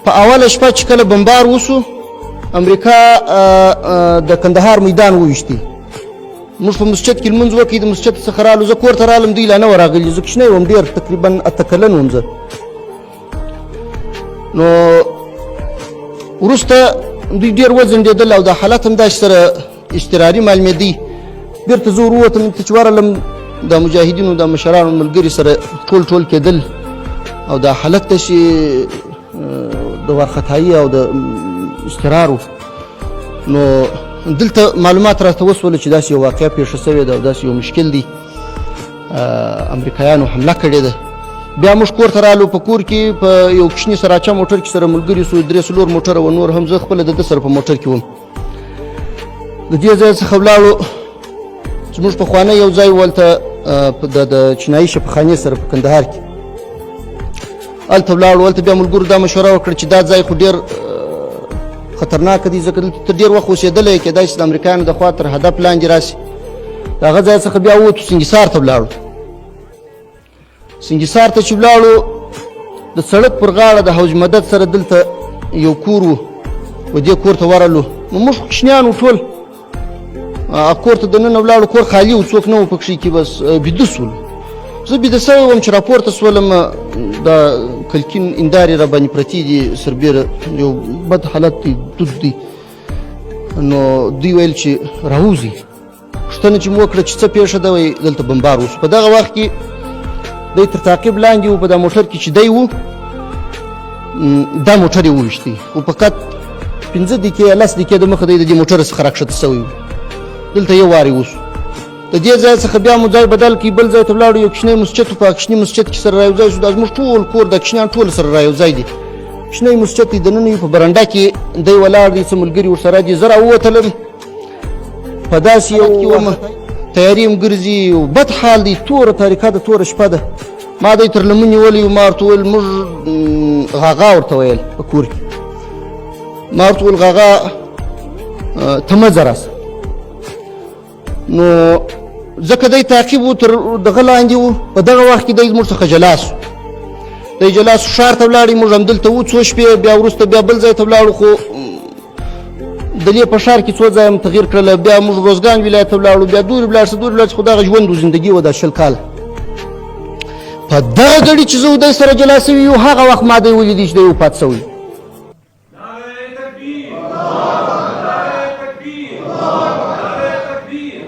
په اوله شپه چې کله بمبار وسو، امریکا د کندهار میدان وویشتی. موږ په مسجد کې لمونځ وکړ، د مسجد څخه رالو، زه کور ته رالم، دوی لا نه وه راغلي. زه کوچنی وم ډېر، تقریبا 8 کلن وم زه. نو وروسته دوی ډېر وځنډېدل او دا حالت هم داسې سره اضطراري معلومېدی. بېرته زه ورووتم ته چې ورغلم، د مجاهدینو د مشرانو ملګري سره ټول ټول کېدل او دا حالت داسې د وارخطایي او د اضطرار و. نو دلته معلومات راته وسول چې داسې یو واقعه پېښه شوې ده او داسې یو مشکل دی، امریکایانو حمله کړې ده. بیا موږ کور ته رالو. په کور کې په یو کوچني سراچه موټر کې سره ملګري سو، درې څلور موټر و نور هم، زه خپله د ده سره په موټر کې وم. د دې ځای څخه ولاړو، زموږ پخوانی یو ځای و هلته د چینایي شفاخانې سره په کندهار کې، هلته ولاړو. هلته بیا ملګرو دا مشوره وکړه چې دا ځای خو ډېر خطرناک دی، ځکه دلته تر ډېر وخت اوسېدلی، کېدای شي د امریکایانو د خوا تر هدف لاندې راشي. د هغه ځای څخه بیا ووتو، سنګسار ته ولاړو. سنګسار ته چې ولاړو، د سړک پر غاړه د حوض مدد سره دلته یو کور و، و دې کور ته ورغلو. نو موږ کوچنیان وو ټول. هغه کور ته دننه ولاړو، کور خالي و، څوک نه و پکښې کې، بس بیده سولو. زه بیده سوی وم چې راپورته سولم، دا کلکین اندارې را باندې پرتې دي، سربېره یو بد حالت دی، دود دی. نو دوی ویل چې راوځي. پوښتنه چې مو وکړه چې څه پېښه ده، وایي دلته بمبار وسو. په دغه وخت کې دی تر تعقیب لاندې و، په دا موټر کې چې دی و، دا موټر یې وویشتی، خو فقط 5 دقیقې یا 10 دقیقې د مخه دی د دې موټر څخه راکښته سوی و. دلته یو وار یې وسو. د دې ځای څخه بیا مو ځای بدل کړ، بل ځای ته ولاړو. یو کوچنی مسجد و، په کوچني مسجد کې سره رایوځای شو. دا زموږ ټول کور، د کوچنیان ټول سره رایوځای دي. کوچنی مسجد دی، دننه یو په برنډه کې دی ولاړ دی، څه ملګري ورسره دي. زه راووتلم، په داسې یو کې وم، تیارې هم ګرځي، یو بد حال دی، توره تاریکه ده، توره شپه ده. ما دی تر لمن نیولی و. ما ورته وویل، موږ غاغا ورته ویل په کور کې، ما ورته وویل غاغا ته مه ځه راسه. نو ځکه دی تعقیب و، تر دغه لاندې و. په دغه وخت کې دی زموږ څخه جلا سو، دی جلا سو، ښار ته ولاړی. موږ همدلته وو څو شپې، بیا وروسته بیا بل ځای ته ولاړو، خو د دې په ښار کې څو ځای هم تغییر کړل. بیا موږ روزګان ولایت ته ولاړو، بیا دورې ولاړ سو، دورې ولاړ سو، خو دغه ژوند و زندګي وه دا 20 کاله. په دغه ګړي چې زه دی سره جلا سوي یو، هغه وخت ما دی ولیدی چې دی وفات سوی. نعرہ تکبیر، نعرہ تکبیر، نعرہ تکبیر.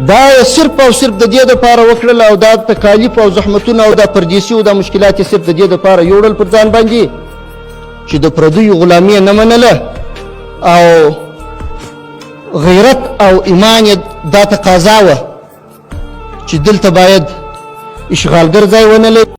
دا یې صرف او صرف د دې دپاره وکړل او دا تکالیف او زحمتونه او دا پردیسي او دا مشکلات یې صرف د دې دپاره یوړل پر ځان باندې چې د پردیو غلامي یې نه منله او غیرت او ایمان یې دا تقاضا وه چې دلته باید اشغالګر ځای ونه لري.